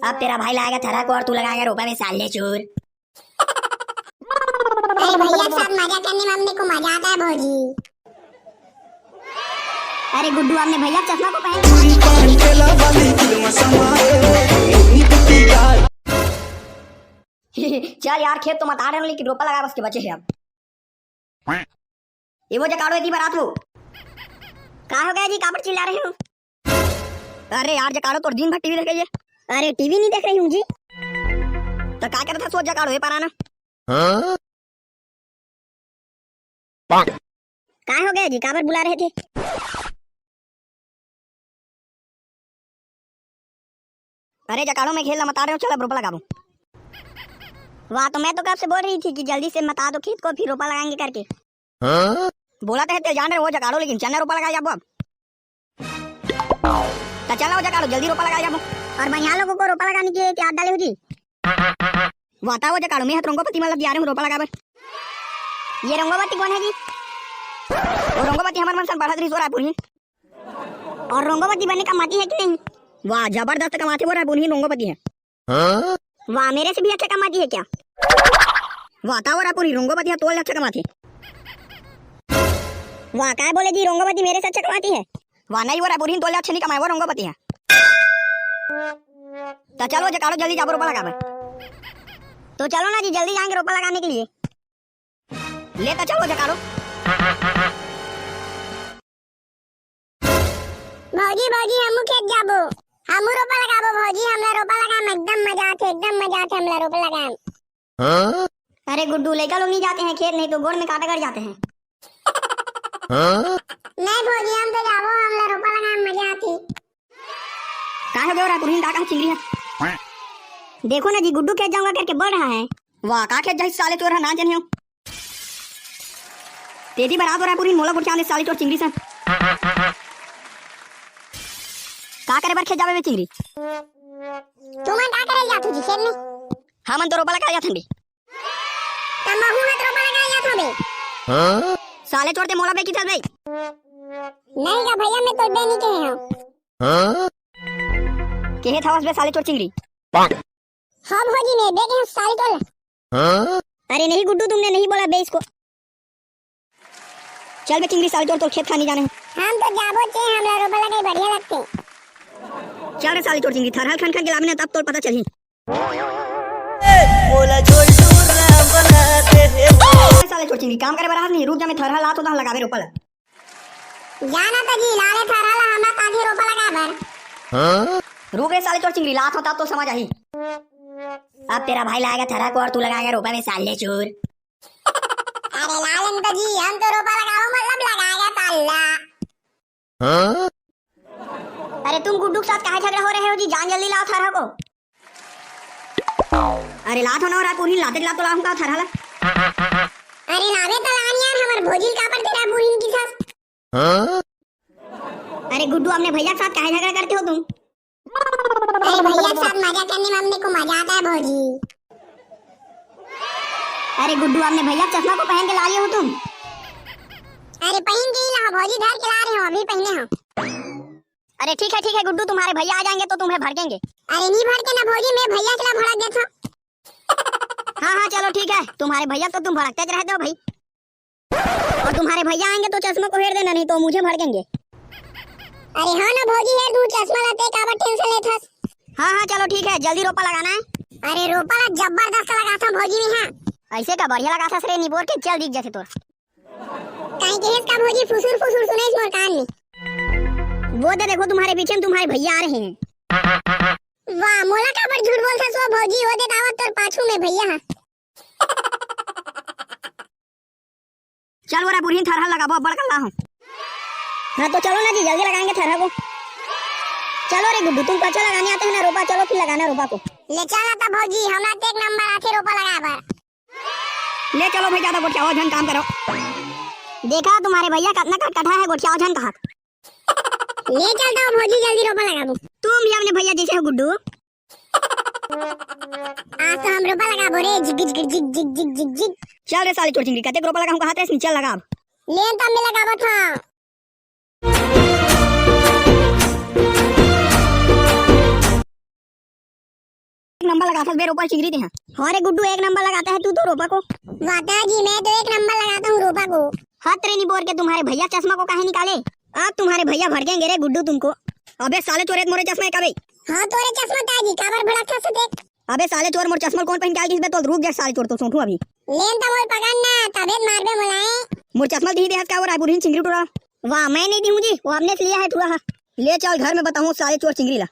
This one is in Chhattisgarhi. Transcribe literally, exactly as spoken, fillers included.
अब तेरा भाई लाएगा थरहा को और तू लगाएगा रोपा में, साले चोर। अरे भैया के साथ मजा करने में अपने को मजा आता है भौजी। अरे गुड्डू, अपने भैया के चश्मा को पहन। चल यार, खेत तो मता रहे हो, लेकिन रोपा लगा बस के बचे हैं अब। ये वो जकाड़ो, इतनी बारात वो। का हो गया जी, काबर चिल्ला रहे हो? अरे यार जकाड़ो, तोर दिन भर टीवी देख रही है। अरे टीवी नहीं देख रही हूँ जी। तो का करता सोच जकाड़ो, ये पारा ना। हाँ? का हो गया जी, काबर बुला रहे थे? अरे जकाड़ो, मैं खेल ला मता रहे हूँ, चल अब रोपा लगाबो। वाह, तो मैं तो कब से बोल रही थी कि जल्दी से मता दो खेत को, फिर रोपा लगाएंगे करके। हाँ? बोला तो है तेल जान रहे हो जकाड़ो, लेकिन चलना रोपा लगा जाबो अब। तो चलना हो जकाड़ो, जल्दी रोपा लगा जाबो। और भैया लोगों को रोपा लगाने के लिए तैयार डाले हो जी। वाता वो जकाड़ो, मैं हत रंगोपति मतलब दिया रहे हूँ रोपा लगाबर। ये रंगोपति कौन है जी? वो रंगोपति हमारे मन सन बढ़त रही सो रायपुर ही। और रंगोपति बने कमाती है कि नहीं? वाह, जबरदस्त कमाती वो रायपुर ही रंगोपति है। हाँ? वाह, मेरे से भी अच्छा कमाती है क्या? वाह, ताओ रायपुरी, रोंगोपति हा तोल अच्छा कमाती। वाह, काय बोले जी, रोंगोपति मेरे से अच्छा कमाती है? वाह, नहीं, वो रायपुरी तोल अच्छा नहीं कमाए, वो रोंगोपति है। तो चलो जकाड़ो, जल्दी जाबो रोपा लगावे। तो चलो ना जी, जल्दी जाएंगे रोपा लगाने के लिए। ले तो चलो जकाड़ो। भौजी, भौजी, हमू खेत जाबो, हमू रोपा लगाबो भौजी, हमला रोपा लगाम, एकदम मजा आथे, एकदम मजा आथे हमला रोपा लगाम। हाँ? अरे गुड्डू, लइका लोग नहीं जाते हैं खेत, नहीं तो गोड़ में कांटा गड़ जाते हैं। हाँ? नहीं भौजी, हम तो जाबो, हमला रोपा लगाम, मजा आथे। का हो गया रे, पुरहिन का, का चिंगरी है? देखो ना जी, गुड्डू खेत जाऊंगा करके बढ़ रहा है। वाह, का खेत जाही साले चोर है, ना जानियो। तेजी बरात हो रहा है पूरी, मोला गोठिया दे साली चोर चिंगरी सन। का करे बर खेत जाबे बे चिंगरी? तुमन का करे जाथो जी खेत में? हमन तो रोपा लगा जाथन बे। त महू हत रोपा लगा जाथो बे। साले चोर ते मोला बे किथस बे? नहीं का भैया, मैं तो बे नहीं कहे हूँ। केहे थवस बे साले चोर चिंगरी। हाँ भौजी, मैं देखे हूँ साली चोर। अरे नहीं गुड्डू, तुमने नहीं बोला बे इसको। चल बे चिंगरी, साली चोर तोर खेत खानी जाने। हम तो जाबो चे, हमला रोपा लगाई बढ़िया लगते। चल रे साली चोर चिंगरी, थरहल खन खन के लाबे ना, तब तोर पता चलही। बोला झोल टूरा बनाते हैं। साले चोर चिंगरी, काम करे बर हाथ नहीं, रुक जा, मैं थरहल लात हों तहाँ लगाबे रोपा ला। जाना तो जी, लाले थरहल हमला ताजे रोपा लगा बर। रुक रे साले चोर चिंगरी, लात हों तब तो समझ आही। अब तेरा भाई लाएगा थरहा को और तू लगाएगा रोपा में, साले चोर। अरे लालन तो जी, हम तो रोपा लगाओ मतलब लगाएगा ताला। अरे तुम गुड्डू के साथ काहे झगड़ा हो रहे हो जी? जान जल्दी लाओ थरहा को। अरे लात हों ना, रायपुर ही लाते लात तो लाऊंगा थरहा ला। अरे लावे तो लान यार, हमर भोजिल काबर तेरा बुढ़िन की सास। अरे गुड्डू, अपने भैया के साथ काहे झगड़ा करते हो तुम? अरे भैया के साथ मजा करने में अपने को मजा आता है भौजी। अरे गुड्डू, अपने भैया के चश्मा को पहन के ला रही हो तुम? अरे पहन के ही ला भौजी, धर के ला रहे हो, अभी पहने हो। अरे ठीक है, ठीक है गुड्डू, तुम्हारे भैया आ जाएंगे तो तुम्हें भड़केंगे। अरे नहीं भड़के ना भौजी, मैं भैया के ला भड़क देता। हाँ हाँ चलो ठीक है, तुम्हारे भैया को तुम भड़कते रहते हो भाई। और तुम्हारे भैया आएंगे तो चश्मा को हेर देना, नहीं तो मुझे भड़केंगे। अरे हाँ ना भौजी, हेर दूँ चश्मा ला, ते काबर टेंशन लेथस? हाँ हाँ चलो ठीक है, जल्दी रोपा लगाना है। अरे रोपा ला जबरदस्त लगाथों भौजी मैं, हाँ। ऐसे का बढ़िया लगाथस रे निबोर के, चल दिख जाथे तोर। काहे के हेस का भौजी, फुसुर फुसुर सुनाइस मोर कान में। वो दे देखो तुम्हारे पीछे में तुम्हारे भैया आ रहे हैं। वाह, मोला काबर झूठ बोलथस वो भौजी, वो दे आवत तोर पाछू में भैया हा। चल वो रे बुढ़िन, थरहा लगाबो, अब्बड़ कल्ला हो। हाँ तो चलो ना जी, जल्दी लगाएंगे थरहा को। चलो रे गुड्डू, तुमको अच्छा लगाने आता है ना रोपा, चलो फिर लगाना रोपा को। ले चल ना तो भौजी, हमला तो एक नंबर आथे रोपा लगाए बर। ले चलो भाई, ज्यादा गोठियाओ झन, काम करो। देखा तुम्हारे भैया कितना कटकटा है, गोठियाओ झन कहा। ले चलता हूँ भौजी, जल्दी रोपा लगाबो। तुम भी अपने भैया जैसे हो गुड्डू। आज तो हम रोपा लगाबो रे, जिग जिग जिग जिग जिग जिग जिग। चल रे साली चोर चिंगरी, कतेक रोपा लगाहूँ कहा थे, चल लगाब। ले तो मैं लगाबो था। लगाथस बे रोपा चिंगरी तेहा। हाँ रे गुड्डू, एक नंबर लगाता है तू तो रोपा को। वाह ताऊ जी, मैं तो एक नंबर लगाता हूँ रोपा को। हाथ रे निपोर के, तुम्हारे भैया चश्मा को काहे निकाले? अब तुम्हारे भैया भड़केंगे रे गुड्डू तुमको। अबे साले चोर, ए त मोरे चश्मा ए का बे? हाँ तोरे चश्मा ताऊ जी, काबर भड़कथस देख। अबे साले चोर, मोर चश्मा ल कोन पहिन के आय गिस बे? तो रुक जा साले चोर, तो सूंघहूं अभी। ले न त मोर पकड़ ना, तभे त मारबे मोला ए। मोर चश्मा ल दिही दे हस का वो रायपुरहिन चिंगरी टूरा? वाह, मैं नहीं दी हूँ जी, वो आपने से लिया है टूरा हा। ले चल घर में बताहूँ साले चोर चिंगरी ला।